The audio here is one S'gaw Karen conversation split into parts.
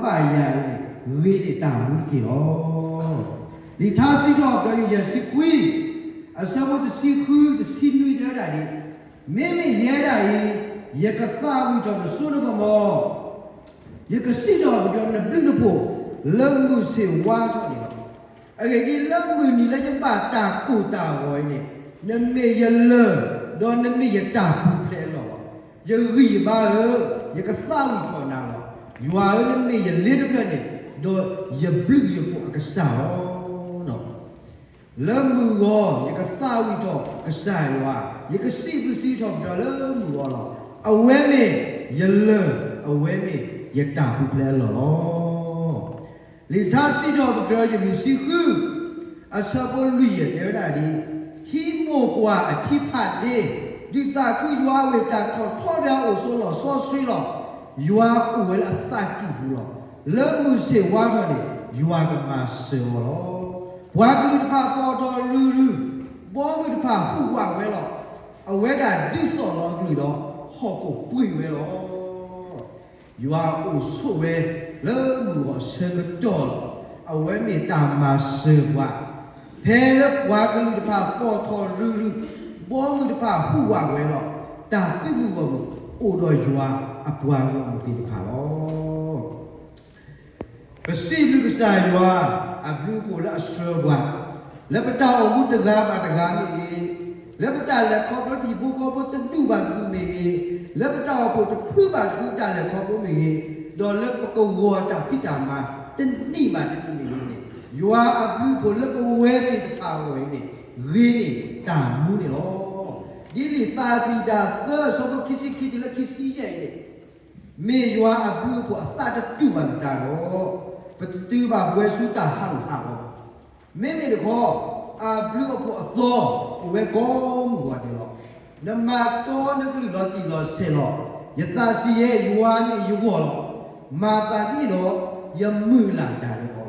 ဘၣ်ယၤအံၤန့ၣ် ဂ့ၤန့ၢ်တၢ်မူတက့ၢ်လီၤ. လံာ်ထါစံးထီၣ်ပတြၢၤ ယဲၢ်ဆံခွံ အဆၢဖိတဆံဃု တဆံနွံ တဲဝဲဒၣ်ဒ်အံၤ, မ့မ့ၢ်ယဲဒၣ်အံၤ ယကသးဝံၣ်ထီၣ်နစိနကမီၤ, ယကစံးထီၣ်ပတြၢၤနဘျုးနဖှိၣ် လၢမုၢ်ဆ့ၣ်ဝါထီၣ်န့ၣ်လီၤ. အဂ့ၢ်ဒ်အံၤ, လၢမုၢ်နံၤလၢယဘၣ်တၢ်ကိၢ်တၢ်ဂီၤအံၤန့ၣ်, နမ့ၢ်ယလၢၢ်, ဒီးနမ့ၢ်ယတၢ်ပူၤဖျဲးအလီၢ်လီၤ. ယဂံၢ်ယဘါဧၢ, ယကသးဝံၣ်ထီၣ်နၤလီၤ. ယွၤဧၢ, နမ့ၢ်ယလ့တဖျၢၣ်န့ၣ်, ဒီးယဘျုးယဖှိၣ်အကစၢ်လီၤ. လၢမုၢ်ဂီၤ ယကသးဝံၣ်ထီၣ်ကစၢ်ယွၤ, ယကစံးဘျုးစံးထီၣ်ပတြၢၤလၢမုၢ်ဂီၤလီၤ. အဝဲမ့ၢ်ယလၢၢ်, အဝဲမ့ၢ်ယတၢ်ပူၤဖျဲးအလီၢ်လီၤ. လံာ်ထါစံးထီၣ်ပတြၢၤ ယဲၢ်ဆံဃု အဆၢဖိလွံၢ် ယဲၢ် တဲဝဲဒၣ်ဒ်အံၤ, ထံမိၢ်ပှၢ်အထံဖးဒ့, ဒုးသးခုယွၤအဝ့ၢ်တၢ်ထီၣ်ထီဒီးအအိၣ်ဆိးလီၢ်စီဆှံလီၤ. ယွၤအိၣ်ဝဲလၢအသးကံၢ်ပူၤလီၤ. လၢမုၢ်ဆ့ၣ်ဝါထီၣ်န့ၣ် ယွၤကမၤစၢၤအီၤလီၤ. ပှၤကလုာ်တဖၣ်သီၣ်ထီၣ်ရုၢ်ရုၢ်, ဘီမုၢ်တဖၣ်ဟူးဝးဝဲလီၤ. အဝဲဒၣ်ဒုးသီၣ်လီၤအကလုၢ်ဒီး ဟီၣ်ခိၣ်ပှ့ၤဝဲလီၤ. ယွၤအိၣ်ဆိးဝဲလၢမုၢ်ဂီၤအဆၢကတီၢ်လီၤ. အဝဲမ့ၢ်တၢ်မၤစၢၤပှၤ, ဖဲလၢပှၤကလုာ်တဖၣ်သီၣ်ထီၣ်ရုၢ်ရုၢ်, ဘီမုၢ်တဖၣ်ဟူးဝးဝဲလီၤ. တၢ်သုးမုၢ်ဂီၢ်မုၢ်အိၣ်ဒီးယွၤအပှၤဂီၢ်မုၢ်သ့ၣ်တဖၣ်လီၤ. ပစံးဘျုးကစၢ်ယွၤအဘျုးအဖှိၣ်လၢအဆှၢပှၤ, လၢပတၢ်အိၣ်မူတဂၤဘၣ်တဂၤမ့ၢ်ဂ့ၤ, လၢပတၢ်လဲၤခီဖျိတဟံၣ်ဖိဃီဖိတဒူၣ်ဘၣ်တဒူၣ်မ့ၢ်ဂ့ၤ, လၢပတၢ်အိၣ်ဖှိၣ်တဖုဘၣ်တဖုတၢ်လဲၤခီဖျိမ့ၢ်ဂ့ၤ, ဒီးလၢပကဝီၤတၢ်ဖံးတၢ်မၤတနံၣ်ဘၣ်တနံၣ်မ့ၢ်ဂ့ၤန့ၣ်, ယွၤအဘျုးအဖှိၣ်လၢပဝဲသ့ၣ်တဖၣ်အဂီၢ်အံၤန့ၣ် ဂ့ၤန့ၢ်တၢ်မူန့ၣ်လီၤ. ဒ်လံာ်သးသယုၢ်တၢ်သၢ အဆၢဖိခံဆံခံတုၤလၢခံဆံယဲၢ်အံၤန့ၣ် မ့ၢ်ယွၤအဘျုးအဖှိၣ်အသးတတူာ်ဘၣ်သတးဒီး, ပတတုၤဘၣ်ပဝဲဆူတၢ်ဟးဂူာ်ဟးဂီၤဘၣ်. မ့မ့ၢ်တခီ, အဘျုးအဖှိၣ်အသီအိၣ်ဝဲကိးမုၢ်ဂီၤဒဲးလီၤ. နမၤတီနကလုၢ်လီၤတံၢ်လီၤဆဲးလီၤ. ယသးစံးယဲ ယွၤန့ၣ်ယဂီၢ်လီၤ. မၤသးဒ်န့ၣ်ဒီး, ယမုၢ်လၢ်တၢ်လၢအီၤလီၤ.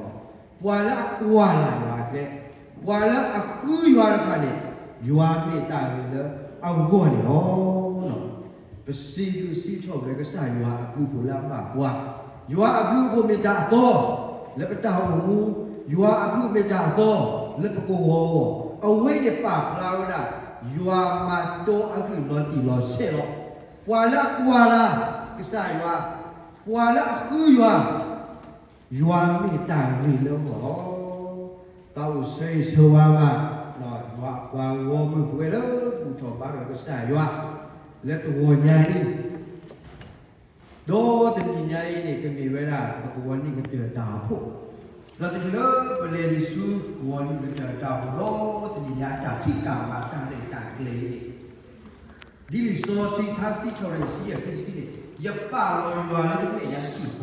ပှၤလၢအကွၢ်လၢ်ယွၤအကျဲ, ပှၤလၢအဃုယွၤတဖၣ်န့ၣ်, ယွၤမ့ၢ်တၢ်ဂ့ၤလၢအဂီၢ်န့ၣ်လီၤ. ပစံးဘျုးစံးထီၣ်ပတြၢၤကစၢ်ယွၤအဘျုးအဖှိၣ်လၢအဘၣ်ပှၤ, ယွၤအဘျုးအဖှိၣ်မ့ၢ်တၢ်အသီ လၢပတၢ်အိၣ်မူ, ယွၤအဘျုးမ့ၢ်တၢ်အသီ လၢပကဝီၤအဂီၢ်, အဝဲန့ၣ်ပာ်ဖျါဝဲဒၣ် ယွၤမၤတီအကလုၢ်လီၤတံၢ်လီၤဆဲးလီၤ. ပှၤလၢအကွၢ်လၢ်ကစၢ်ယွၤ, ပှၤလၢအဃုယွၤ, ယွၤမ့ၢ်တၢ်ဂ့ၤလၢအဂီၢ်လီၤ. ပအိၣ်ဆၢဂ့ၤဆၢဝါဘၣ် ယွၤအပှၤဂီၢ်မုၢ်ပဝဲလၢဘူၣ်ထီၣ်ဘါထီၣ်ကစၢ်ယွၤ လၢတဂီၤညါအံၤ, ဒီးတနံၤညါအံၤန့ၣ် ကမ့ၢ်ဝဲဒၣ်ပကဝီၤနံၣ်ကတၢၢ်တၢ်အိၣ်ဖှိၣ်, ဒီးတုၤလၢပလဲၤနုာ်ဆူကဝီၤနံၣ်ကတၢၢ်တၢ်အိၣ်ဖှိၣ် ဒီးတနံၤညါအတၢ်ဖံးတၢ်မၤတၢ်ရဲၣ်တၢ်ကျဲၤအံၤန့ၣ် ဒ်လံာ်စီဆှံထါစံးထီၣ်ပတြၢၤ ယဲၢ်ဆံခံဆံခံန့ၣ်, ယပာ်လီၤယွၤလၢယမဲာ်ညါတထံၣ်ဃီလီၤ.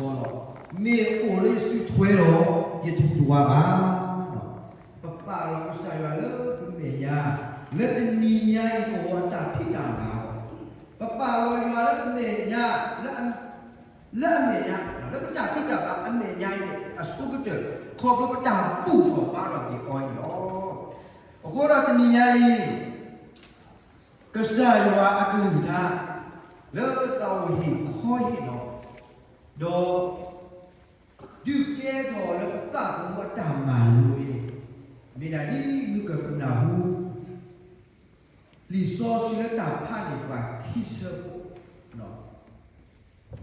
မ့ၢ်အိၣ်လၢယစုထွဲဒီး ယတဟူးတဝးဘၣ်. ပပာ်လီၤကစၢ်ယွၤလၢပမဲာ်ညါ, လၢတနံၤညါအံၤကဝီၤအတၢ်ဖံးတၢ်မၤလီၤ. ပပာ်လီၤယွၤလၢပမဲာ်ညါ, လၢ လၢအမဲာ်ညါ, လၢပတၢ်ဖံးတၢ်မၤအမဲာ်ညါအံၤန့ၣ် အဆိကတၢၢ် ခီဖျိပတၢ်ဘူၣ်ထီၣ်ဘါထီၣ်က့ၤအီၤန့ၣ်လီၤ. အဃိဒီးတနံၤညါအံၤ ကစၢ်ယွၤအကလုၢ်ကထါ လၢသးအိၣ်ဟ့ၣ်ခီဟ့ၣ်နီၤ, ဒီး ဒုးကဲထီၣ်လၢပသးသမူအတၢ်မၤလိအံၤန့ၣ်, မ့ၢ်ဒၣ်ဒ်မုၢ်ကပနၢ်ဟူ လံာ်စီဆှံလၢတၢ်ဖးန့ၢ်ပှၤခံဆၢဖိ, တၢ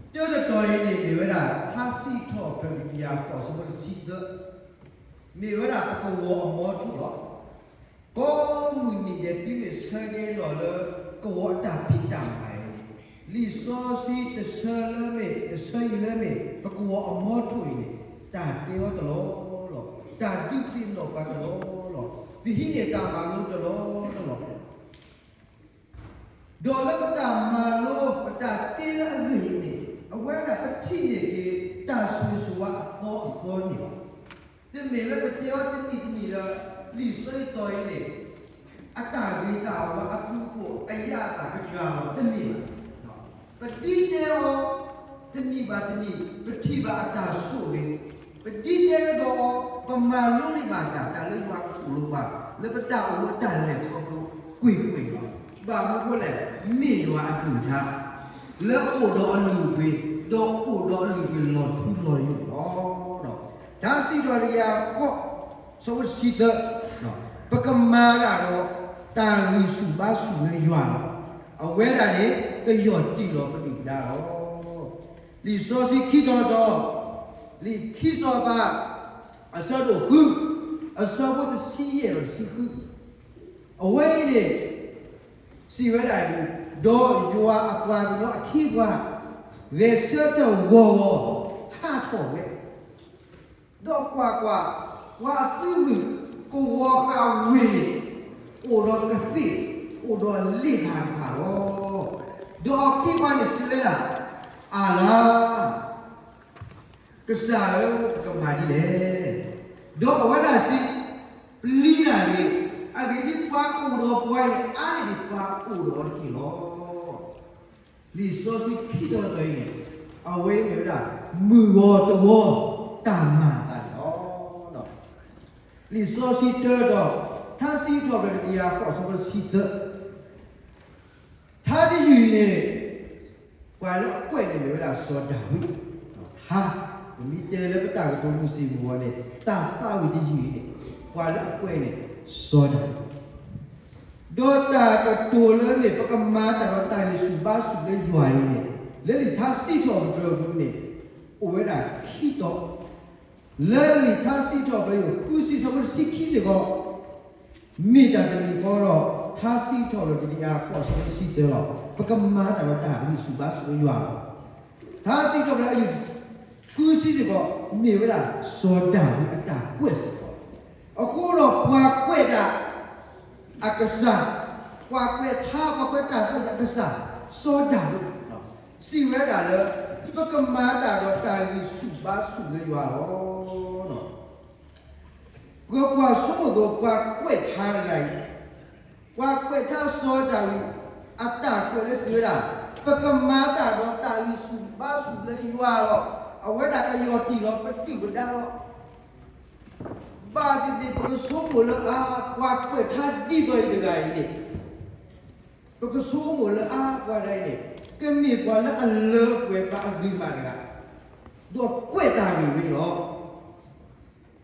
တတီၤအံၤန့ၣ် မ့ၢ်ဝဲဒၣ် ထါစံးထီၣ်ပတြၢၤ တကယၤဃိး အဆၢဖိတဆံသၢ, မ့ၢ်ဝဲဒၣ်ပကဝီၤအမီထိၣ်လီၤ. ကိးမုၢ်နံၤဒဲး သုမ့ၢ်ဆၢက့ၤလီၤလၢ ကဝီၤအတၢ်ဖံးတၢ်မၤအံၤန့ၣ်, လံာ်စီဆှံတဆၢလၢမ့ၢ် တဆၢအံၤလၢမ့ၢ် ပကဝီၤအမီထိၣ်အံၤန့ၣ် တၢ်တဲအီၤတလီၢ်လီၢ်, တၢ်ဒုးသ့ၣ်နီၣ်ပှၤတလီၢ်လီၢ်, ပဟံးန့ၢ်တၢ်မၤလိတလီၢ်တလီၢ် ဒီးလၢပတၢ်မၤလိ ပတၢ်တဲလၢအဂ့ၢ်အံၤန့ၣ် အဝဲဒၣ်ပထံၣ်န့ၢ်က့ၤ တၢ်ဆိၣ်ဂ့ၤဆိၣ်ဝါအသီအသီန့ၣ်လီၤ. တမ့ၢ်လၢပတဲအီၤတနံၤတနံၤဒီး လံာ်စီဆှံအံၤန့ၣ် အတၢ်ဂ့ၤတၢ်ဝါ အဘျုးအဖှိၣ် အယၣ်အသၣ်ကစှၤလီၤတမ့ၢ်ဘၣ်. ပဒ်တဲအီၤ တနံၤဘၣ်တနံၤ ပထံၣ်ဘၣ်အတၢ်ဆိၣ်ဂ့ၤ, ပဒ်တဲကဒီးအီၤ ပမၤလိန့ၢ်ဘၣ်တၢ် တၢ်လၢယွၤကသိၣ်လိပှၤ လၢပတၢ်အိၣ်မူအတၢ်လဲၤခီဖျိကွ့ၢ်ကွ့ၢ်လီၤ. ဘၣ်မနုၤအဃိလဲၣ်, မ့ၢ်ယွၤအကလုၢ်ကထါ လၢအအိၣ်ဒီးအလုၢ်အပှ့ၤ ဒီးအိၣ်ဒီးအလုၢ်အပှ့ၤလီၤထူလီၤယိာ်လီၤ. တၢ်စံးထီၣ်တကယၤဃိး, ဆၢဖိတဆံသၢ, ပကမၤတၢ်ဒီး တၢ်ဂံၢ်ဆူၣ်ဘါဆူၣ်လၢယွၤလီၤ. အဝဲဒၣ်န့ၣ် ကယီၢ်တံၢ်လီၤပဒုၣ်ပဒါလီၤ. လံာ်စီဆှံခံတီၤတီၤ, လံာ်ခံစီၤပၤ အဆၢဒိၣ်ဃု, အဆၢဖိတဆံယဲၢ်ဒီးတဆံဃု, အဝဲအံၤန့ၣ် စံးဝဲဒၣ်ဒ်, ဒီးယွၤအပှၤကညီအခ့အပှၤ ဂဲၤဆၢထၢၣ်ဂီၤဂီၤ ဟးထီၣ်ဝဲ, ဒီးကွၢ်ကွၢ်, ပှၤအသုးမုၢ်ကဝီၤဃာ်ဝ့ၢ်န့ၣ် အိၣ်ဒီးကသ့ၣ်, အိၣ်ဒီးလ့ၣ်တဖၣ်တဖၣ်လီၤ. ဒီးအခ့အပှၤန့ၣ်စံးဝဲဒၣ်, အၣ်လါ ကစၢ်ဧၢ, ပကမၤဒ်လဲၣ်. ဒီးအဝဲဒၣ်စံး, ပျံၤတၢ်န့ၣ်, အဂ့ၢ်ဒ်အံၤ ပှၤအိၣ်ဒီးပှၤန့ၣ် အါန့ၢ်ဒံးပှၤအိၣ်ဒီးအီၤတက့ၢ်လီၤ. လံာ်စီဆှံခံတီၤတီၤအံၤန့ၣ်, အဝဲမ့ၢ်ဝဲဒၣ် မုၢ်ဂီၤတဂီၤ တၢ်မၤအသးန့ၣ်လီၤ. လံာ်စီဆှံတၢတီၤ, ထါစံးထီၣ်ပတြၢၤတကယၤဃိး အဆၢဖိတဆံသၢ, ထါတယုၢ်အံၤန့ၣ်, ပှၤလၢအကွဲးန့ၣ်မ့ၢ်ဝဲဒၣ်စီၤဒၤဝံး, ထါ, ပမ့ၢ်တဲလၢပတၢ်ကတိၤမုၢ်ဆ့ၣ်မုၢ်ဂီၤန့ၣ် တၢ်သးဝံၣ်တယုၢ်အံၤန့ၣ်, ပှၤလၢအကွဲးန့ၣ် စီၤဒၤဝံး, ဒီးတၢ်ကတိၤလၢန့ၣ် ပကမၤတၢ်ဒီးတၢ်ဂံၢ်ဆူၣ်ဘါဆူၣ်လၢယွၤအံၤန့ၣ်, လၢလံာ်ထါစံးထီၣ်ပတြၢၤအပူၤန့ၣ်, အိၣ်ဝဲဒၣ်ခံတီၤ, လၢလံာ်ထါစံးထီၣ်ပတြၢၤယိၤ ဃုဆံ ဆၢဖိတဆံခံစ့ၢ်ကီး, မ့ၢ်တၢ်တမံၤဃီဒီး ထါစံးထီၣ်ပတြၢၤတကယၤဃိး ဆၢဖိတဆံသၢလီၤ. ပကမၤတၢ်ဒီးတၢ်ဂံၢ်ဆူၣ်ဘါဆူၣ်လၢယွၤလီၤ. ထါစံးထီၣ်ပတြၢၤအယုၢ် ဃုဆံစ့ၢ်ကီး, မ့ၢ်ဝဲဒၣ်စီၤဒၤဝံးအတၢ်ကွဲးစ့ၢ်ကီး, အဃိဒီးပှၤကွဲးတၢ်အကစၢ်, ပှၤကွဲးထါ ပှၤကွဲးတၢ်သးဝံၣ်အကစၢ်, စီၤဒၤဝံး စံးဝဲဒၣ်လၢ ပကမၤတၢ်ဒီးတၢ်ဂံၢ်ဆူၣ်ဘါဆူၣ်လၢယွၤလီၤ. ပကွၢ်ဆိကမိၣ်သိး ပှၤကွဲးထါတဂၤအံၤ, ပှၤကွဲးထါစီၤဒၤဝံး အတၢ်ကွဲးလၢစံးဝဲဒၣ်, ပကမၤတၢ်ဒီးတၢ်ဂံၢ်ဆူၣ်ဘါဆူၣ်လၢယွၤလီၤ. အဝဲဒၣ်ကယီၢ်တံၢ်လီၤပဒုၣ်ပဒါလီၤ. ဘၣ်သ့ၣ်သ့ၣ် ပကဆိကမိၣ်လၢအါ ပှၤကွဲးထါဒ်သိးအံၤတဂၤအံၤန့ၣ်, ပကဆိကမိၣ်လၢအါ ပှၤဒ်အံၤန့ၣ်, ကမ့ၢ်ပှၤလၢအလၢပှဲၤပှၤအဂ့ၤမးတဂၤ, ဒီးကွဲးတၢ်ဂ့ၢ်ဝဲလီၤ.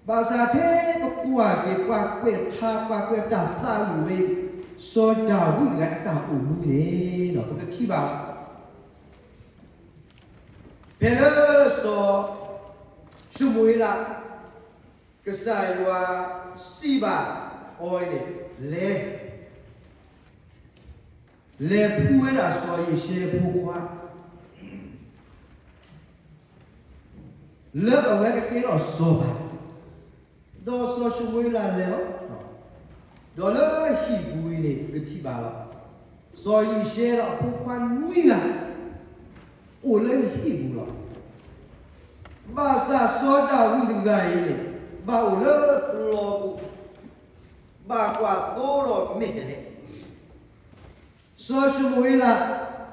ဘၣ်ဆၣ်ဖဲပကွၢ်က့ၤ ပှၤကွဲးထါ ပှၤကွဲးတၢ်သးဝံၣ်ဝဲ စီၤဒၤဝံးတဂၤအတၢ်အိၣ်မူန့ၣ် ပကထံၣ်ဘၣ် ဖဲလၢစီၤၡမူၤအ့လး ကစၢ်ယွၤစံးဘၣ်အီၤန့ၣ်, လဲၤ, လဲၤဖှူဝဲဒၣ်စီၤယံးၡဲအဖိခွါ လၢအဝဲကကဲထီၣ်စီၤပၤ, ဒီးစီၤၡမူၤအ့လးလဲၤလီၤ. ဒီးလၢဟံၣ်ပူၤအံၤန့ၣ် ပကထံၣ်ဘၣ်လီၤ. စီၤယံးၡဲဒီးအဖိခွါနွံဂၤ အိၣ်လၢဟံၣ်ပူၤလီၤ. ဘၣ်ဆၣ်စီၤဒၤဝံးတဂၤအံၤန့ၣ် ဘၣ်အိၣ်လၢပျီပူၤ, ဘၣ်ကွၢ်သိဒီးမဲာ်တဲးလဲး စီၤၡမူၤအ့လး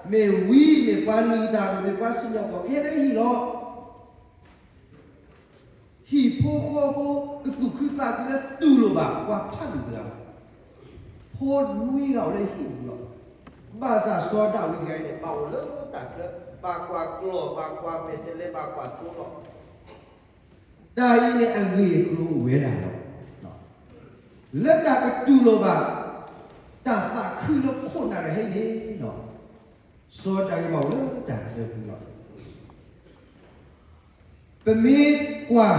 မ့ၢ်ဝံမ့ၢ်ပှၤနံၤတၢ်ဒီး မ့ၢ်ပှၤစံၣ်ညီၣ်ကွီၢ်ခဲလၢာ်ဟံၣ်လီၤ. ဟံၣ်ဖိဃီဖိ ကသူၣ်ခုသးခုလၢတူၢ်လိာ်ဘၣ်ပှၤဖးဒိၣ်တဂၤဘၣ်. ဖိနွံဂၤအိၣ်လၢဟံၣ်ပူၤလီၤ. ဘၣ်ဆၣ်စီၤဒၤဝံးတဂၤအံၤန့ၣ် ဘၣ်အိၣ်လၢတၢ်ချၢ, ဘၣ်ကွၢ်ကျီၢ် ဘၣ်ကွၢ်မဲာ်တဲးလဲး ဘၣ်ကွၢ်သိလီၤ. တၢ်အံၤန့ၣ် အဂ့ၢ်အကျိၤအိၣ်ဝဲဒၣ်လီၤ. လၢတၢ်ကတူၢ်လိာ်ဘၣ် တၢ်သးခုလၢခိၣ်နၢ်တဟဲန့ၣ်လီၤ. စီၤဒၤဝံးဘၣ်အိၣ်လၢတၢ်ချၢပူၤလီၤ. ပမ့ၢ်ကွၢ်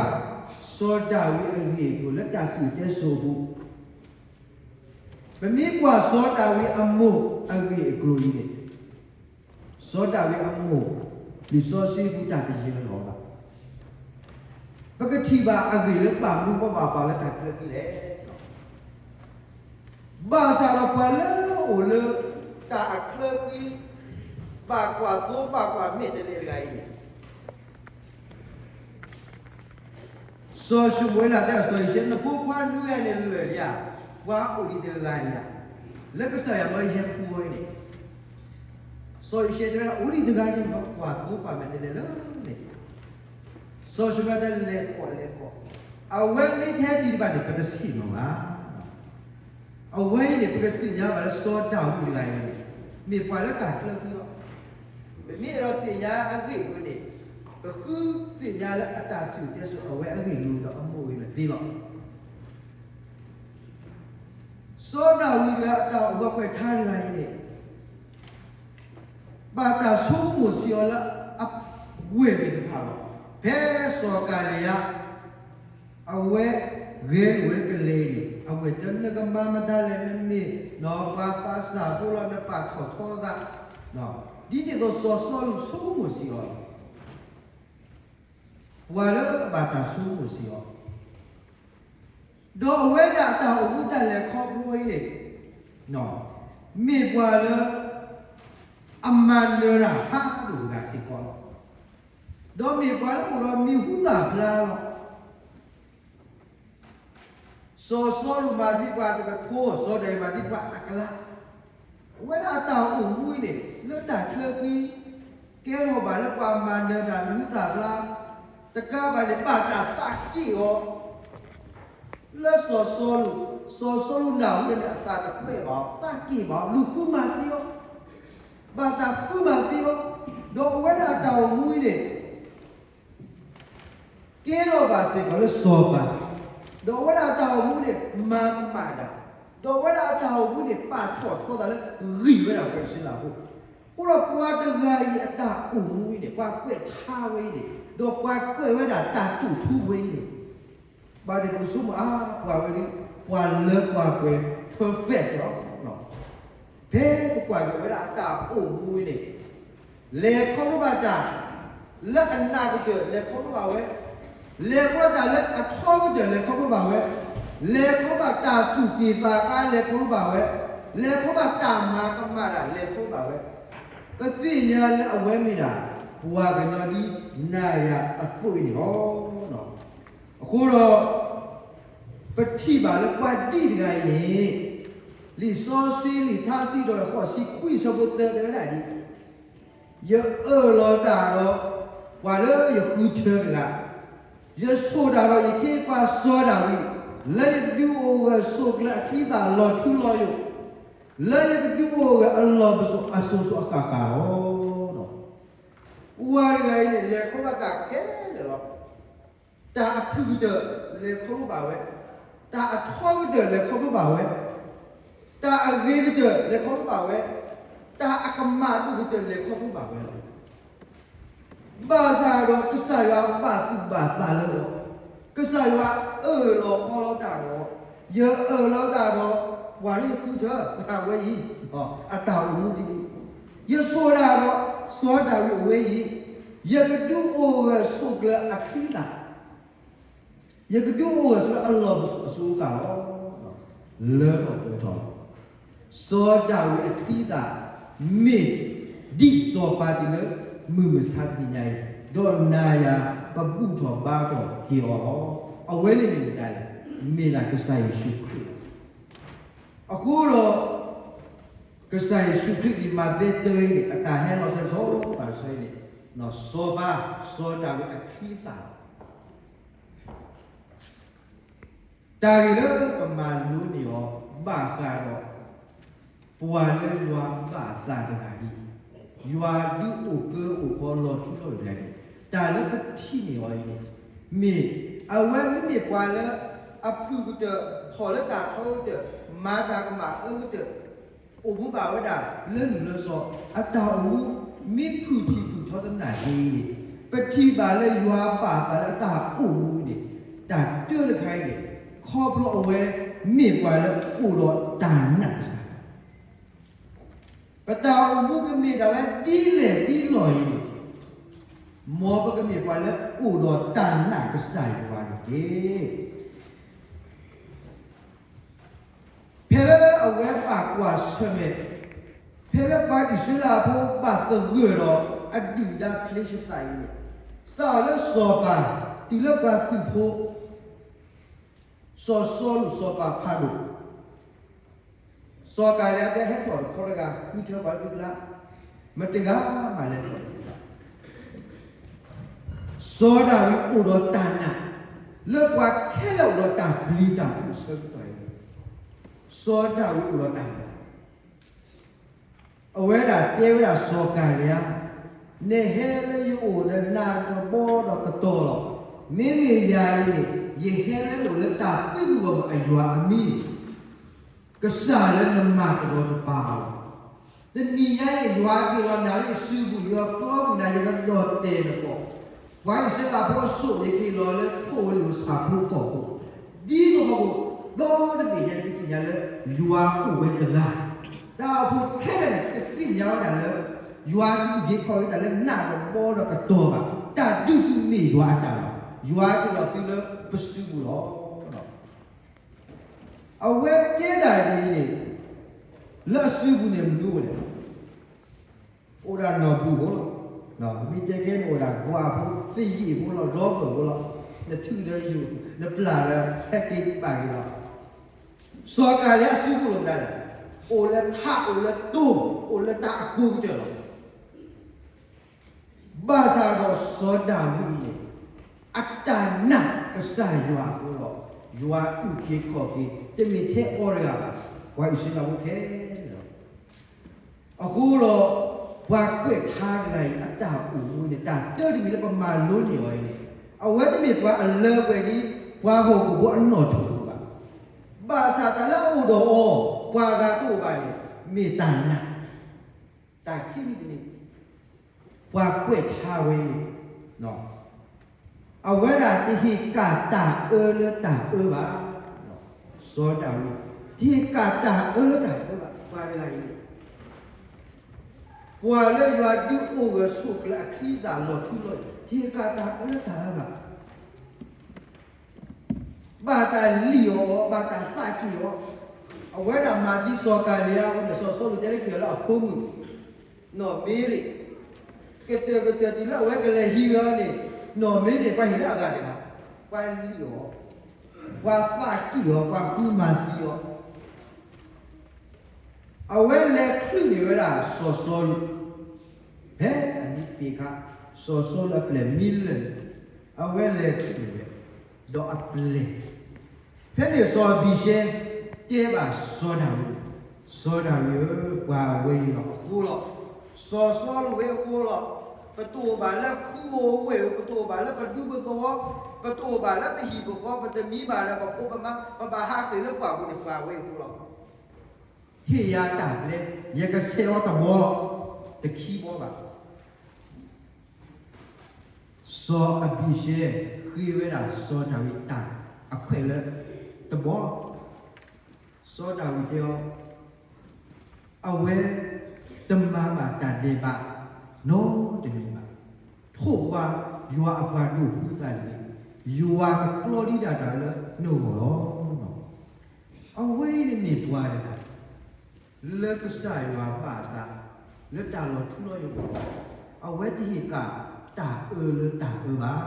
စီၤဒၤဝံးအဂ့ၢ်အကျိၤလၢတၢ်စံၣ်တဲစိၤအပူၤ, ပမ့ၢ်ကွၢ်စီၤဒၤဝံးအမိၢ်အဂ့ၢ်အကျိၤအံၤန့ၣ်, စီၤဒၤဝံးအမိၢ် လံာ်စီဆှံပူၤတၢ်တယၢၤလီၤဘၣ်. ပကထံၣ်ဘၣ်အဂ့ၢ်လၢဘၣ်မနုၤဃိဘၣ်ပာ်လၢတၢ်ချၢဃံလဲၣ်. ဘၣ်ဆၣ်ဒီးပှၤလၢအအိၣ်လၢတၢ်အချၢဃံ, ဘၣ်ကွၢ်သိ ဘၣ်ကွၢ်မဲာ်တဲးလဲးတဂၤအံၤန့ၣ် စီၤၡမူၤအ့လးတဲစီၤယံးၡဲ နဖိခွါနွံဂၤန့ၣ်လၢာ်ဧါ, ပှၤအိၣ်ဒံးတဂၤဧါ, လၢကစၢ်ယွၤမၢယဟဲဖှူအီၤန့ၣ်, စီၤယံးၡဲတဲဝဲဒၣ် အိၣ်ဒံးတဂၤန့ၣ် ကွၢ်သိကွၢ်မဲာ်တဲးလဲးလၢန့ၣ်, စီၤၡမူၤအ့လးတဲလဲၤကွၢ်လဲၤကွၢ်, အဝဲမ့ၢ်တဟဲဒံးဘၣ်န့ၣ် ပတဆ့ၣ်နီၤဘၣ်. အဝဲအံၤန့ၣ် ပကသ့ၣ်ညါဘၣ်လၢစီၤဒၤဝံးတဂၤအံၤန့ၣ် မ့ၢ်ပှၤလၢတၢ်ချၢဃံလီၤ. ပမ့ၢ်အဲၣ်ဒိးသ့ၣ်ညါအဂ့ၢ်အကျိၤန့ၣ် ပဃုသ့ၣ်ညါလၢအတၢ်စံၣ်တဲစိၤအဝဲအဂ့ၢ်လိၤဒီးအမိၢ်ဂ့ၤမသ့လီၤ. စီၤဒၤဝံးတဂၤအတၢ်အိၣ်မူအကွဲးထါတဂၤအံၤန့ၣ် ဘၣ်တၢ်ဆိကမိၣ်စ့ၢ်ကီးလၢအဝဲၢ်သ့ၣ်တဖၣ်လီၤ. ဖဲစီၤကၤလံယါ အဝဲဂဲၤလိာ်ဝဲလၢကလဲၤန့ၣ် အဝဲၢ်တဲ နကမၤမတၤလဲၣ် နမ့ၢ်ပှၤသးစၢ်ဖိလီၤ နပာ်ထီၣ်ထီသး, ဒ်န့ၣ်အသိးစီၤစီလူးဆိကမိၣ်စ့ၢ်ကီးလီၤ. ပှၤလၢအဘၣ်တၢ်ဆိကမိၣ်စ့ၢ်ကီး ဒီးအဝဲဒၣ်အတၢ်အိၣ်မူတၢ်လဲၤခီဖျိအံၤန့ၣ် မ့ၢ်ပှၤလၢ အမၤနၢၤတၢ်ဖးဒိၣ်တဂၤစ့ၢ်ကီးလီၤ. ဒီးမ့ၢ်ပှၤလၢအိၣ်ဒီးမံၤဟူသၣ်ဖျါလီၤ. စီၤစီလူးမၤသံပှၤတကထိ, စီၤဒၤဝံးမၤသံပှၤအကလး. အဝဲဒၣ်အတၢ်အိၣ်မူအံၤန့ၣ် လၢတၢ်ချၢဃံ ကဲထီၣ်ဘၣ်လၢပှၤမၤနၢၤတၢ်မံၤဟူသၣ်ဖျါ, တကးဘၣ်န့ၣ် ဘၣ်တၢ်သးက့ၣ်အီၤ လၢစီၤစီလူး, စီၤစီလူးနၢ်ဟူန့ၣ် အသးတကွဲၢ်ဘၣ်အီၤ, သးက့ၣ်ဘၣ်အီၤ, လူၤဃုမၤသံအီၤ, ဘၣ်တၢ်ဃုမၤသံအီၤ, ဒီးအဝဲဒၣ်အတၢ်အိၣ်မူအံၤန့ၣ် ကဲထီၣ်ဘၣ်စ့ၢ်ကီးလၢစီၤပၤ, ဒီးအဝဲဒၣ်အတၢ်အိၣ်မူန့ၣ် မၤကမၣ်တၢ်, ဒီးအဝဲဒၣ်အတၢ်အိၣ်မူန့ၣ် ပာ်ထီၣ်ထီသးလၢဂံၢ်ဝဲဒၣ်ပှၤအံၣ်စရ့လးဖိ, အဃိဒီးပှၤတဂၤအံၤအတၢ်အိၣ်မူအံၤန့ၣ် ပှၤကွဲးထါဝဲအံၤန့ၣ် ဒီးပှၤကွဲးဝဲဒၣ်တၢ်တူၣ်ထူဝဲအံၤန့ၣ် ဘၣ်သ့ၣ်ပကဆိကမိၣ်အါ ပှၤဝဲဒၣ် ပှၤလၢပှၤကွဲး perfect လီၤ. ဖဲပကွၢ်က့ၤဝဲဒၣ်အတၢ်အိၣ်မူအံၤန့ၣ် လဲၤခီဖျိဘၣ်တၢ်လၢအနးကတၢၢ် လဲၤခီဖျိဘၣ်ဝဲ, လဲၤခီဖျိတၢ်လၢအထီကတၢၢ် လဲၤခီဖျိဘၣ်ဝဲ, လဲၤခီဖျိဘၣ်တၢ်သူၣ်က့ၣ်သးကါ လဲၤခီဖျိဘၣ်ဝဲ, လဲၤခီဖျိဘၣ်တၢ်မၤကမၣ်တၢ် လဲၤခီဖျိဘၣ်ဝဲ, ပသ့ၣ်ညါလၢအဝဲမ့ၢ်ဒၣ် ပှၤကညီဒ်နၤယၤအသိးအံၤန့ၣ်လီၤ. အဃိဒီး ပထံၣ်ဘၣ်လၢပှၤဒ်တဂၤအံၤန့ၣ် လံာ်စီဆှံ လံာ်ထါစံးထီၣ်ပတြၢၤ ဃိးဆံခွံ အဆၢဖိသၢ တဲဝဲဒၣ်ဒ်အံၤ, ယအၢၣ်လီၤတၢ်ဒီး ပှၤလၢယဃုထၢတဂၤ, ယဆိၣ်တၢ်ဒီးယခ့ပှၤစီၤဒၤဝံး လၢယကဒုးအိၣ်ဂၢၢ်ဆိးကျၢၤအချံသၣ်လီၤထူလီၤယိာ်, လၢယကဒုးအိၣ်ဂၢၢ်အလီၢ်ပစိာ်အစိၤစိၤအဃၣ်ဃၣ်လီၤ. ပှၤတဂၤအံၤန့ၣ် လဲၤခီဖျိဘၣ်တၢ်ခဲလၢာ်လီၤ. တၢ်အဖုၣ်ကတၢၢ် လဲၤခီဖျိဘၣ်ဝဲ, တၢ်အထီကတၢၢ် လဲၤခီဖျိဘၣ်ဝဲ, တၢ်အဂ့ၤကတၢၢ် လဲၤခီဖျိဘၣ်ဝဲ, တၢ်အကမၣ်ဒိၣ်ကတၢၢ် လဲၤခီဖျိဘၣ်ဝဲလီၤ. ဘၣ်ဆၣ်ဒီးကစၢ်ယွၤဘၣ်သူၣ်ဘၣ်သးလၢအီၤ, ကစၢ်ယွၤအၢၣ်လီၤအီလီၤတၢ်ဒီး ယအၢၣ်လီၤတၢ်ဒီး ပှၤလၢယဃုထၢ အဝဲအံၤ, အတၢ်အိၣ်မူဒ်အံၤ, ယဆိၣ်တၢ်ဒီး စီၤဒၤဝံးအဝဲအံၤ, ယကဒုးအိၣ်ဂၢၢ်ဆိးကျၢၤအချံသၣ် ယကဒုးအိၣ်ဂၢၢ်ဆိးကျၢၤအလီၢ်ပစိာ်အစိၤအဃၣ်လီၤ. လၢထီၣ်ပှဲၤထီၣ်လီၤ. စီၤဒၤဝံးအချံသၣ် မ့ၢ်ဒ်စီၤပၤတုၤလၢမုၢ်မဆါတနံၤညါအံၤ, ဒီးနၤယၤပဘူၣ်ထီၣ်ဘါထီၣ်က့ၤအီၤလီၤ. အဝဲန့ၣ်မ့ၢ်မတၤလဲၣ်, မ့ၢ်ဒၣ်ကစၢ်ယ့ၣ်ၡူးခရံာ်လီၤ. အဃိဒီး ကစၢ်ယ့ၣ်ၡူးခရံာ်လံာ်မးသဲတၢအံၤန့ၣ် အတၢ်ဟဲလီၤဆၢကတီၢ်ဘၣ်တဆၢအံၤန့ၣ်, စီၤပၤ စီၤဒၤဝံးအချံသၣ်လီၤ. တၢ်ဂ့ၢ်လၢပမၤလိန့ၢ်အီၤ ဘၣ်ဃးဒီး ပှၤလၢယွၤဘၣ်သးတဂၤအံၤ, ယွၤဒုးအိၣ်ကၢအိၣ်ခီလီၤထူလီၤယိာ်တဂၤအံၤ, တၢ်လၢပထံၣ်န့ၢ်အီၤအံၤန့ၣ်, မ့ၢ်အဝဲမ့မ့ၢ်ပှၤလၢ အဖုၣ်ကတၢၢ် ထီၣ်လၢတၢ်ထီကတၢၢ် မၤတၢ်ကမၣ်အၢကတၢၢ် အိၣ်မူဘၣ်ဝဲဒၣ်လၢလုၢ်လၢစီၤ, အတၢ်အိၣ်မူ မ့ၢ်ဖုၣ်ထံၣ်ဖုၣ်ထီသနာ်က့န့ၣ်, ပထံၣ်ဘၣ်လၢယွၤဘၣ်သးလၢအတၢ်အိၣ်မူန့ၣ်, တၢ်တၢတခါအံၤန့ၣ်, ခီဖျိအဝဲမ့ၢ်ပှၤလၢအိၣ်ဒီးတၢ်နာ်ကစၢ် ပတၢ်အိၣ်မူကမ့ၢ်ဒၣ်ဝဲဒ်လဲၣ်ဒ်လဲၣ်အံၤန့ၣ်, မ်ပကမ့ၢ်ပှၤလၢအိၣ်ဒီးတၢ်နာ်ကစၢ်ယွၤန့ၣ်တက့ၢ်. ဖဲလၢအဝဲဘၣ်ကွၢ်ဆၢၣ်မဲာ်, ဖဲလၢပှၤအံၣ်စရ့လးဖိဘၣ်သဂၢၢ်ဒီးအဒုၣ်ဒါဖလ့ၡသးအံၤန့ၣ်, စးထီၣ်လၢစီၤပၤ, တုၤလၢပှၤသုးဖိ, စီၤစီလူး စီၤပၤဖးဒိၣ်, စီၤကၤလံယါတဲ ဟဲထီၣ်တခီတဂၤ ဃုထၢပှၤလၢသုးကျါ, မတဂၤမးလဲၤထီၣ်တဂၤ. စီၤဒၤဝံးအိၣ်ဒီးတၢ်နာ်, လၢပှၤခဲလၢာ်အိၣ်ဒီးတၢ်ပျံၤတၢ်ဖုးအဆၢကတီၢ်အံၤန့ၣ်, စီၤဒၤဝံးအိၣ်ဒီးတၢ်နာ် အဝဲဒၣ်တဲဝဲဒၣ်စီၤကၤလံယါ, နဟဲလၢယအိၣ်ဒီးနးဒီးဘီဒီးကတီၤလီၤ. မ့မ့ၢ်ယၤအံၤန့ၣ် ယဟဲလၢနအိၣ်လၢတၢ်သုးမုၢ်ဂီၢ်မုၢ်အယွၤအမံၤ, ကစၢ်လၢနမၤကဒီးတပၤအီၤလီၤ. တနံၤညါအံၤ ယွၤက့ၤလီၤနၤလၢယစုပူၤ, ယွၤကျီမုၢ်နၤ ယကဒီၣ်တဲာ်နကိး, ပှၤအံၣ်စရ့လးဖိအစိၣ် ယက့ၤလီၤလၢထိၣ်ဝဲလံာ်စၢ်ဖိကီၢ်ဖိ, ဒ်သိးဟီၣ်ခိၣ်ဒီတဘ့ၣ်ညါန့ၣ် ကသ့ၣ်ညါလၢ ယွၤအိၣ်ဝဲတဂၤ, တၢ်အိၣ်ဖှိၣ်ခဲလၢာ်န့ၣ် ကသ့ၣ်ညါဝဲဒၣ်လၢ ယွၤတအုၣ်က့ၤခီၣ်က့ၤတၢ်လၢနးဒီးဘီဒီးကတီၤဘၣ်, တၢ်ဒုးသုမ့ၢ်ယွၤအတၢ်လီၤ. ယွၤက့ၤလီၤသုလၢပစုပူၤလီၤ. အဝဲကဲတၢ်ဒ်အံၤန့ၣ် လၢအစုပူၤန့ၣ်မနုၤလဲၣ်. အိၣ်ဒၣ်နီၢ်ဘူၣ်ဖိလီၤ. မ့ၢ်တဲကဲန့ၣ် အိၣ်ဒၣ်ကွၢ်ဖိ, သယံၣ်ဖိလီၤ, ဒီပုၢ်ဖိလီၤ. နထုးဒီးယိာ်, နပျၢ်ဒီးဟဲက့ၤဘၣ်က့ၤလီၤ. စီၤကၤလံအစုပူၤလီၤမတၤလဲၣ်, အိၣ်လၢထး, အိၣ်လၢတိၤ, အိၣ်လၢတၢ်အကိးကတၢၢ်လီၤ. ဘၣ်ဆၣ်ဒီးစီၤဒၤဝံးန့ၣ် အတၢ်နာ်ကစၢ်ယွၤအဃိဒီး ယွၤအုၣ်က့ၤခီၣ်က့ၤ တမ့ၢ်ထဲအီၤတဂၤဘၣ်, ပှၤအံၣ်စရ့လးဖိခဲလၢာ်လီၤ. အဃိဒီး ပှၤကွဲးထါတဂၤအံၤ အတၢ်အိၣ်မူန့ၣ် တၢ်တၢတမံၤလၢပမၤလိန့ၢ်အီၤအံၤန့ၣ် အဝဲတမ့ၢ်ပှၤအလၢပှဲၤဒ် ပှၤဟီၣ်ခိၣ်ဖိအနီၣ်ထိးအသိးဘၣ်. ဘၣ်ဆၣ်တၢ်လၢအအိၣ်ဒီးအီၤ ပှၤဂၤတအိၣ်ဘၣ်န့ၣ် မ့ၢ်တၢ်နာ် တၢ်ခံမံၤတမံၤ ပှၤကွဲးထါဝဲန့ၣ် အဝဲဒၣ်တဟ့ၣ်ကၣ်တၢ်အၢလၢတၢ်အၢဘၣ်. စီၤဒၤဝံး တဟ့ၣ်ကၣ်တၢ်အၢလၢတၢ်အၢဘၣ်. ပှၤတဂၤအံၤန့ၣ် ပှၤလၢယွၤဒုးအိၣ်ဂၢၢ်ဆိးကျၢၤအချံအသၣ်လီၤထူလီၤယိာ် တဟ့ၣ်ကၣ်တၢ်အၢလၢတၢ်အၢဘၣ်. ဘၣ်တၢ်လံၣ်အီၤ, ဘၣ်တၢ်သးက့ၣ်အီၤ, အဝဲဒၣ်မၤသံစီၤကၤလံအဃိန့ၣ် စီၤစီလူးတဲလၢခံအီၤလၢအဖိမုၣ် နီၢ်မံရ့ၣ်, ကတၢၢ်ကတၢၢ်တုၤလၢအဝဲကလဲၤဟံးဝဲအီၤန့ၣ် နီၢ်မံရ့ၣ်န့ၣ် ပှၤဟ့ၣ်လၢအဂၤဒံးဘၣ်, ပှၤလံၣ်အီၤ, ပှၤသးက့ၣ်အီၤ, ပှၤဃုမၤသံအီၤ အဝဲလဲၤချုးန့ၢ်ဝဲဒၣ်စီၤစီလူး, ဖဲအမံပ့ၤခါ, စီၤစီလူးအပျဲၢ်မံလၢာ်, အဝဲလဲၤချုးန့ၢ်ဝဲ, ဒီးအပျဲၢ်, ဖဲန့ၣ်စီၤအဘံၤၡဲတဲဘၣ်စီၤဒၤဝံး, စီၤဒၤဝံးဧၢ, ပှၤဝဲအံၤလီၤအဃိလီၤ. စီၤစီလူးဝဲအဃိလီၤ. ပတအိၣ်ဘၣ်လၢခူဧိၤဝ့ၢ်ဧိၤ, ပတအိၣ်ဘၣ်လၢပဒူပသဝီ, ပတအိၣ်ဘၣ်လၢပဟံၣ်ပဃီ, ပတမံဘၣ်လၢပဖိပမါ, ပဘၣ်ဟးဃ့ၢ်လၢပှၢ်ပူၤန့ၣ် ပှၤဝဲအံၤအဃိလီၤ. ဟ့ၣ်ယၤတၢ်ဘျဲ, ယကဆဲးအီၤတဘီလီၤ, တခံဘီဘၣ်. စီၤအဘံၤၡဲဃ့ဝဲဒၣ်စီၤဒၤဝံးတၢ်အခွဲးလၢတဘီလီၤ. စီၤဒၤဝံးတဲအီၤ, အဝဲတမၤဘၣ်တၢ်ဒဲးဘးနီတမံၤဘၣ်. ထိၣ်ပှၤယွၤအပှၤဒိၣ်ဖုသးန့ၣ်, ယွၤကကျီဒံးဒၣ်တၢ်လၢနဂီၢ်လီၤ. အဝဲအံၤန့ၣ်မ့ၢ်ပှၤတဂၤ လၢကစၢ်ယွၤဘၣ်အသး လၢတၢ်လီၤထူလီၤယိာ်, အဝဲတဟ့ၣ်ကၣ်တၢ်အၢလၢတၢ်အၢဘၣ်.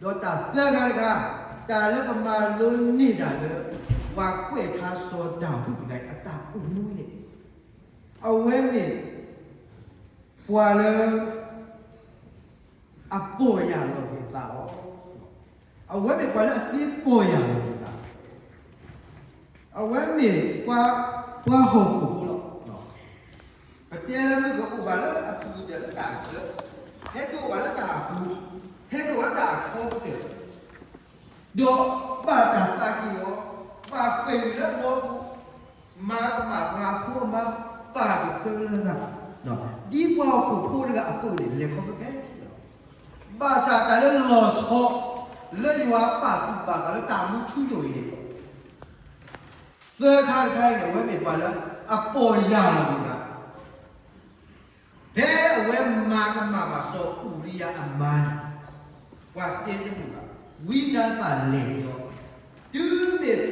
ဒီးတၢ်သၢခါတခါ, တၢ်လၢပမၤလိန့ၢ်တၢ်လၢ ပှၤကွဲးထါစီၤဒၤဝံးတဂၤအံၤအတၢ်အိၣ်မူန့ၣ်, အဝဲန့ၣ် ပှၤလၢ အပီၢ်ယၢ်လီၤက့ၤအသးလီၤ. အဝဲမ့ၢ်ပှၤလၢအသ့ပီၢ်ယၢ်လီၤက့ၤအသး, အဝဲမ့ၢ်ပှၤ, ပှၤဟီၣ်ခိၣ်ဖိလီၤ. ပတဲလၢမ့ၢ်ကအိၣ်ဘၣ်လၢအသူၣ်ကတၢၢ်လၢတၢ်အချၢ, ဟဲက့ၤအိၣ်ဘၣ်လၢတၢ်အပူၤ, ဟဲက့ၤအိၣ်လၢတၢ်အထီကတၢၢ် ဒီးဘၣ်တၢ်သးက့ၣ်အီၤ, ဘၣ်ဃ့ၢ်ဝံၤလၢအဒီပူၤ, မၤကမၣ်ပှၤဖိအမါ, ပာ်ကဖၢလၢဂၤ, ဒ်ပှၤဟီၣ်ခိၣ်ဖိတဂၤအသိးန့ၣ် လဲၤခီဖျိခဲလၢာ်လီၤ. ဘၣ်ဆၣ်တၢ်လၢလီၤဆီ, လၢယွၤပာ်သူၣ်ပာ်သးလၢတၢ်မူထူယိာ်အံၤန့ၣ်, သၢခါတခါအံၤန့ၣ် အဝဲမ့ၢ်ပှၤလၢအပီၢ်ယၢ်လီၤက့ၤအသး ဖဲအဝဲမၤကမၣ်ဘၣ်စီၤအူရံယၤအမါန့ၣ်, ပှၤတဲတမုာ်ဘၣ်, ဝံနၤသၣ်လဲၤက့ၤအီၤ, တုၤမ့ၢ်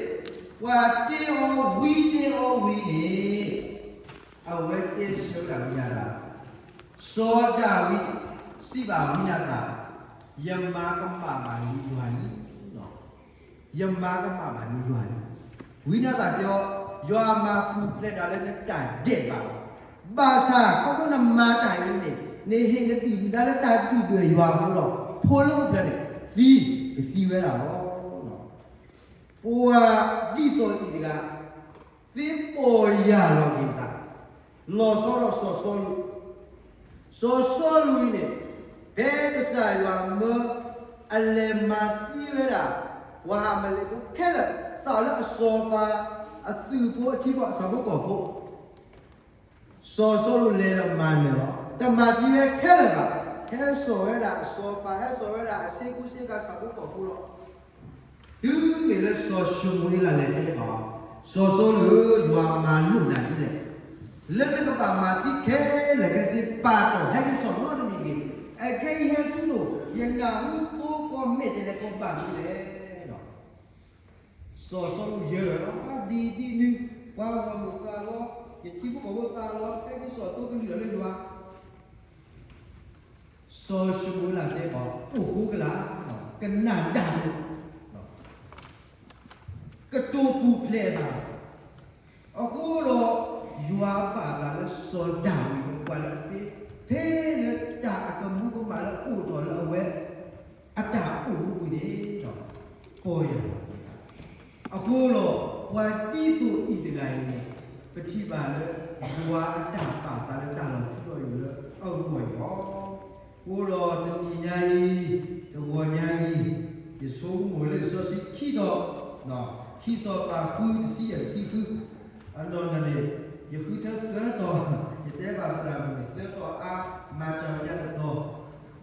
ပှၤတဲအီၤဝံတဲအီၤဝံန့ၣ်, အဝဲတဲဆၢဝဲဒၣ်ဝံနၤသၣ်, စီၤဒၤဝံးစံးဘၣ်ဝံနၤသၣ်, ယမၤကမၣ်ဘၣ်န့ၢ်ယွၤန့ၣ် ယမၤကမၣ်ဘၣ်န့ၢ်ယွၤန့ၣ်, ဝံနၤသၣ်တဲအီၤ, ယွၤမၤပူၤဖျဲးဒၣ်လၢနတၢ်ဒဲးဘး, ဘၣ်ဆၣ်ခီဖျိနမၤတၢ်အံၤန့ၣ်, နဟ့ၣ်နဒုၣ်နဒါလၢတၢ်ဒုၣ်ဒွဲၣ်ယွၤအဃိဒီး, ဖိလၢအိၣ်ဖျဲၣ်န့ၣ်, သံ, ကသံဝဲဒၣ်လီၤ. ပှၤဒ်သိးအံၤတဂၤ, သ့ပီၢ်ယၢ်လီၤက့ၤအသး, လီၤဆီဒီးစီၤစီလူး, စီၤစီလူးအံၤန့ၣ် ဖဲကစၢ်ယွၤမၢအလဲၤမၤသံဝဲဒၣ် ပှၤအၤမးလ့းဖိခဲလၢာ် စးထီၣ်လၢအစီၤပၤအသုးဖိအထံဖိ အဆၣ်ဖိကီၢ်ဖိ စီၤစီလူးလဲၤဒီးမၤနၢၤလီၤ. တမၤသံဝဲခဲလၢာ်ဘၣ်. ဟဲစိာ်ဝဲဒၣ်အစီၤပၤ, ဟဲစိာ်ဝဲဒၣ်အဆ့ကူဆ့ကၤ ဆၣ်ဖိကီၢ်ဖိလီၤ. တုၤမ့ၢ်လၢစီၤၡမူၤအ့လးလဲၤတဲဘၣ်အီၤ, စီၤစီလူးဧၢ, ယွၤမၤလိာ်နၤဒ်လဲၣ်, လၢနကဘၣ်မၤသံခဲလၢာ်ခဲဆ့ ပာ်တ့ၢ်ဟဲက့ၤစိာ်နီတမံၤတဂ့ၤ. အခဲအံၤဟဲဆူလိာ် ယနၢ်ဟူသိကိးမဲာ်တဲးလဲးကိးဘၣ်ဒ်လဲၣ်. စီၤစီလူးယၢၤလီၤ, ဒ်ဒ်နုၤ, ပှၤဂီၢ်မုၢ်သးလီ, ယထံဖိကီၢ်ဖိသးလီ, ဟဲက့ၤစိာ်သိကလုၢ်ဒီးလၢယွၤ စီၤၡမူၤအ့လးတဲဘၣ်အီၤ, အိၣ်ဃိကလာ်, ကနၣ်ဒၣ်လီၤ, ကတိၤပူၤဖျဲးဘၣ်. အဃိဒီး ယွၤပာ်သးလၢစီၤဒၤဝံးဒီးပှၤလၢအသ့, ဖဲလၢတၢ်အကမူကမၣ်လၢအိၣ်ထီၣ်လၢအဝဲ အတၢ်အိၣ်မူပူၤန့ၣ်ဒီး ပီၢ်ယၢ်လီၤက့ၤသး. အဃိဒီး ပှၤဒ်သိးအံၤတဂၤအံၤန့ၣ် ပထံၣ်ဘၣ်လၢ ယွၤအတၢ်ပာ်သးလၢတၢ်လီၤထူလီၤယိာ်လၢအဂီၢ်န့ၣ်လီၤ. အဃိဒီးတနံၤညါအံၤ, တဂီၤညါအံၤ, ယဆိကမိၣ်လၢလံာ်စီဆှံခံတီၤ, ခံစီၤပၤဃုတဆံယဲၢ်တဆံဃု, အနီၢ်နီၢ်န့ၣ် ယဃုထၢသၢတီၤ, ယတဲဘၣ်သရၣ်မုၣ်န့ၣ် သၢတီၤအါ, မၤတၢ်ဝဲဒၣ်တတီၤ,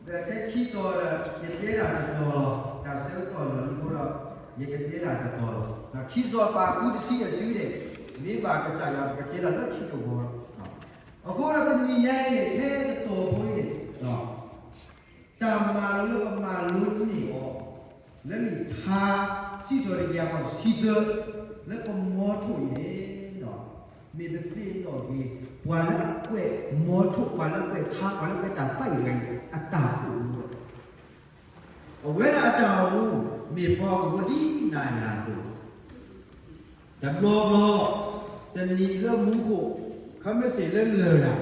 ဒီးခဲခံတီၤဒီး ယတဲဒၣ်တတီၤလီၤ. တၢ်ဆၢကတီၢ်လီၤလံအဃိဒီး ယကတဲဒၣ်တတီၤလီၤ. ခံစီၤပၤဃုတဆံယဲၢ်တဆံန့ၣ် မ့ၢ်ဘၣ်ကစၢ်ယွၤ ပကတဲဒၣ်လၢခံတဝီလီၤ. အဃိဒီးတနံၤညါအံၤန့ၣ် ဖဲတတီၤဖိအံၤန့ၣ် တၢ်မၤလိလၢပမၤလိန့ၢ်အီၤ လၢလံာ်ထါစံးထီၣ်တကယၤဃီတဆံသၢ လၢပမီထိၣ်အံၤန့ၣ်ဒီး မ့ၢ်ပသ့ၣ်နီၣ်က့ၤ ပှၤလၢအကွဲးမီထိၣ် ပှၤလၢအကွဲးထါ ပှၤလၢအကွဲးတၢ်သးဝံၣ်တဂၤအံၤ အတၢ်အိၣ်မူလီၤ. အဝဲဒၣ်အတၢ်အိၣ်မူ မ့ၢ်ပှၤကဝီၤဒ်နၤယၤအသိး တဘျီဘျီ တနံၤလၢမူခိၣ် ခီမ့ၢ်စ့ၢ်လၢလၢၢ်တၢ်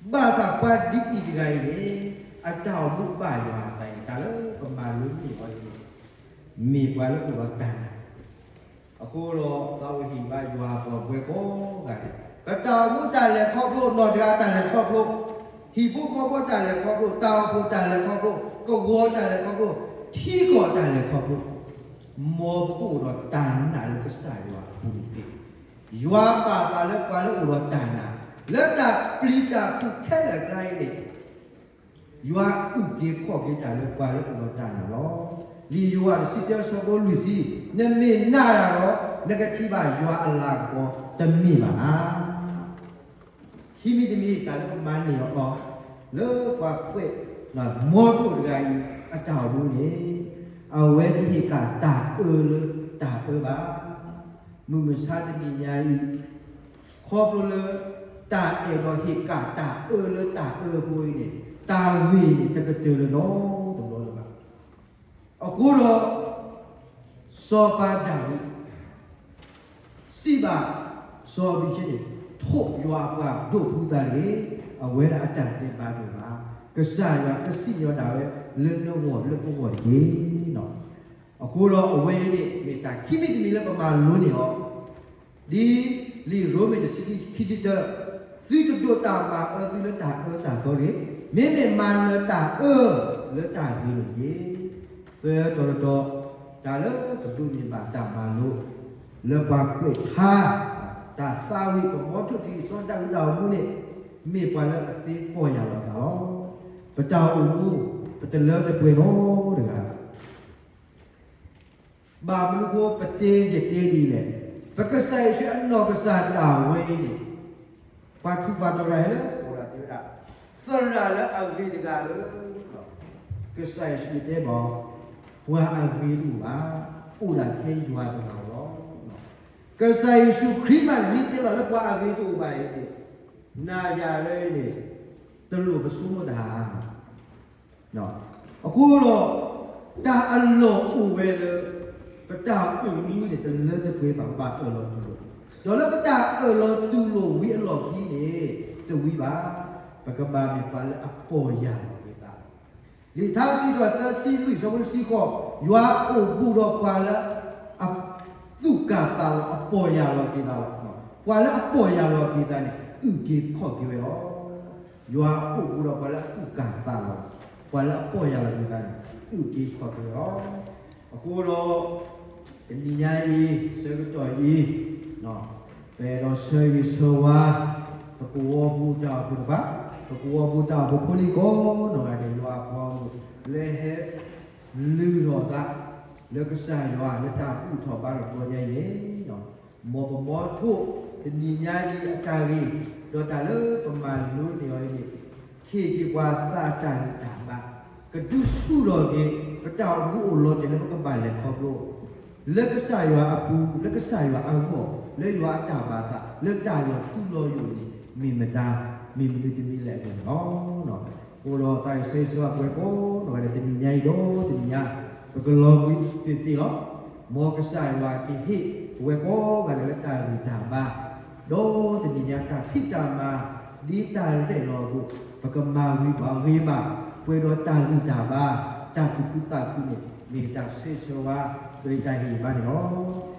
ဘၣ်ဆၣ်ပှၤဒ်အံၤတဂၤအံၤန့ၣ် အတၢ်အိၣ်မူဘၣ်ယွၤအသးအံၤ တၢ်လၢပမၤလိန့ၢ်အီၤန့ၣ် မ့ၢ်ပှၤလၢအိၣ်ဒီးတၢ်နာ် အဃိဒီး သးဝဲဟ့ၣ်ဘါယွၤအပှၤပှဲၤကိးဂၤဒဲး ပတၢ်အိၣ်မူတၢ်လဲၤခီဖျိ နီၢ်တဂၤတၢ်လဲၤခီဖျိ, ဟံၣ်ဖိဃီဖိတၢ်လဲၤခီဖျိ, တၢ်အိၣ်ဖှိၣ်တၢ်လဲၤခီဖျိ, ကဝီၤတၢ်လဲၤခီဖျိ, ထံကီၢ်တၢ်လဲၤခီဖျိ, မ်ပကအိၣ်ဒီးတၢ်နာ်လၢကစၢ်ယွၤအပူၤန့ၣ်တက့ၢ်. ယွၤပာ်သးလၢပှၤလၢအိၣ်ဒီးတၢ်နာ်, လၢတၢ်ပျံၤတၢ်ဖုးခဲလၢာ်အကျါအံၤန့ၣ် ယွၤအုၣ်က့ၤခီၣ်က့ၤတၢ်လၢပှၤလၢအိၣ်ဒီးတၢ်နာ်လီၤ. လံာ်ယိၤဟၣ်တဆံတၢဆၢဖိလွံၢ်ဆံ, နမ့ၢ်နာ်တၢ်ဒီး နကထံၣ်ဘၣ်ယွၤအလၤကပီၤတမ့ၢ်ဘၣ်ဧါ. ခံမံၤတမံၤတၢ်လၢပမၤန့ၢ်အီၤ လၢပှၤကွဲး မီထိၣ်တဂၤအံၤ အတၢ်အိၣ်မူန့ၣ် အဝဲတဟ့ၣ်ကၣ်တၢ်အၢလၢတၢ်အၢဘၣ်. မုၢ်မဆါတနံၤညါအံၤ ခီဖျိလၢ တၢ်အဲၣ်ဒိးဟ့ၣ်ကၣ်တၢ်အၢလၢတၢ်အၢအဃိအံၤန့ၣ် တၢ်ဂ့ၢ်န့ၣ် တကတၢၢ်လၢၤနီတဘျီလၢၤဘၣ်. အဃိဒီး စီၤပၤဒၤဝံး စံးဘၣ် စီၤအၤဘံၡၢန့ၣ် ထိးယွၤအပှၤဒိၣ်ဖုသးတဂ့ၤ, အဝဲဒၣ်အတၢ်သ့ဘၣ်ဒိၣ်ဘၣ်, ကစၢ်ယွၤကစံၣ်ညီၣ်ဒၣ်ဝဲလၢနဂီၢ်လၢပဂီၢ်တက့ၢ်. အဃိဒီးအဝဲအံၤန့ၣ် မ့ၢ်တၢ်ခံမံၤတမံၤလၢပမၤလိန့ၢ်အီၤ ဒ်လံာ်ရိမ့ၤတဆံခံဆံတၢ, သုတဒိးတၢ်မၤအၢသုလၢတၢ်အၢတၢ်သီတဂ့ၤ, မ့မ့ၢ်မၤနၢၤတၢ်အၢလၢတၢ်ဂ့ၤန့ၣ်တက့ၢ်. သၢတီၤတတီၤ, တၢ်လၢပဒိးန့ၢ်ဘၣ်တၢ်မၤလိ လၢပှၤကွဲးထါ တၢ်သးဝံၣ် ပမီထိၣ်ကံၢ်စီၤဒၤဝံးတၢ်အိၣ်မူန့ၣ် မ့ၢ်ပှၤလၢအသ့ပီၢ်ယၢ်လီၤသးလီၤ. ပတၢ်အိၣ်မူ ပတလၢတပှဲၤနီတဂၤ ဘၣ်မနုၤအဃိ ပတဲယတဲဒ်လဲၣ်, ပကစၢ်ယ့ၣ်ၡူးအနီၢ်ကစၢ်ဒၣ်ဝဲအံၤန့ၣ် ပှၤထူးပှၤတီၤတဂၤဟဲလၢအအိၣ်ဒီးတဲဝဲဒၣ်, သရၣ်လၢအဂ့ၤတဂၤဧၢ, ကစၢ်ယ့ၣ်ၡူးတဲဘၣ်, ပှၤအဂ့ၤတအိၣ်ဘၣ်, အိၣ်ဒၣ်ထဲယွၤတဂၤဧိၤလီၤ. ကစၢ်ယ့ၣ်ၡူးခရံာ်မးန့ၣ် မ့ၢ်တဲလီၤလၢပှၤအဂ့ၤတအိၣ်ဘၣ်အံၤန့ၣ် နၤယၤရဲန့ၣ် တလိၣ်ပဆိကမိၣ်တၢ် အဃိဒီး တၢ်အလီၢ်အိၣ်ဝဲလၢ ပတၢ်အိၣ်မူန့ၣ် တလၢတပှဲၤဘၣ် ပဘၣ်အၢၣ်လီၤတူၢ်လိာ်, ဒီးလၢပတၢ်အၢၣ်လီၤတူၢ်လိာ်ဝံၤအလီၢ်ခံန့ၣ် တဝံၤဘၣ်, ပကဘၣ်မ့ၢ်ပှၤလၢအပီၢ်ယၢ်လီၤက့ၤသးလီၤ. လံာ်ထါစံးထီၣ်သၢဆံလွံၢ်အဆၢဖိတဆံဃိး, ယွၤအိၣ်ဘူးဒီးပှၤလၢ အသူၣ်ကၢ်သးလီၤ အပီၢ်ယၢ်လီၤက့ၤသးလီၤ. ပှၤလၢအပီၢ်ယၢ်လီၤက့ၤသးန့ၣ် အုၣ်က့ၤခီၣ်က့ၤဝဲလီၤ. ယွၤအိၣ်ဘူးဒီးပှၤလၢအသူၣ်ကၢ်သးလီၤ, ပှၤလၢအပီၢ်ယၢ်လီၤက့ၤသးန့ၣ် အုၣ်က့ၤခီၣ်က့ၤလီၤ. အဃိဒီး တနံၤညါအံၤ ဆၢကတီၢ်အံၤ ပအဲၣ်ဒိးဆၢဂ့ၤဆၢဝါ ပကဝီၤပူၤတၢ်အိၣ်ဖှိၣ်တဖၣ်, ပကဝီၤပူၤတၢ်အိၣ်ဖှိၣ်ဖိလံၤကိးနီၢ်ဂၤဒဲး ယွၤအပှၤဂီၢ်မုၢ် လၢဟဲလုၢ်ထီၣ်သး လၢကစၢ်ယွၤလၢတၢ်ဘူၣ်ထီၣ်ဘါထီၣ်တဘျီညါအံၤန့ၣ် မ်ပမီထိၣ်တနံၤညါအံၤအတၢ်ဂ့ၢ် ဒီးတၢ်လၢပမၤလိန့ၢ်အီၤအံၤန့ၣ် ဟ့ၣ်က့ၤပှၤသးတၢ်ဂံၢ်တၢ်ဘါ, ကဒုးဆူၣ်ထီၣ်က့ၤ ပတၢ်အိၣ်မူအိၣ်လီၤတဲာ်လၢပကဘၣ်လဲၤခီဖျိ လၢကစၢ်ယွၤအပူၤ လၢကစၢ်ယွၤအဂီၢ် လၢယွၤအတၢ်ဘၣ်သး လၢတၢ်လီၤထူလီၤယိာ်န့ၣ် မ့ၢ်မတၤ မ့ၢ်မနုၤတမံၤလဲၣ်အဂ့ၢ်န့ၣ်လီၤ. အဃိဒီးသးကဆၢဂ့ၤဆၢဝါပဝဲကိးနီၢ်ဂၤဒဲး တနံၤညါအံၤဒီးတနံၤညါ ပကလီၤဘှံးသ့ၣ်သ့ၣ်လီၤ. မ်ကစၢ်ယွၤကဟ့ၣ်ပဝဲကိးဂၤဒဲးလၢတၢ်ဂံၢ်တၢ်ဘါ ဒီးတနံၤညါတၢ်ဖံးတၢ်မၤ ဒ်တၢ်ရဲၣ်လီၤအသိး ပကမၤဝံၤပှၤဂ့ၤဘၣ် ပှဲၤဒီးတၢ်ဂံၢ်တၢ်ဘါ တၢ်သူၣ်ခုသးခုန့ၣ် မ့ၢ်တၢ်ဆၢဂ့ၤဆၢဝါ ဒီးတၢ်ဟ့ၣ်ဂံၢ်ဘါန့ၣ်လီၤ.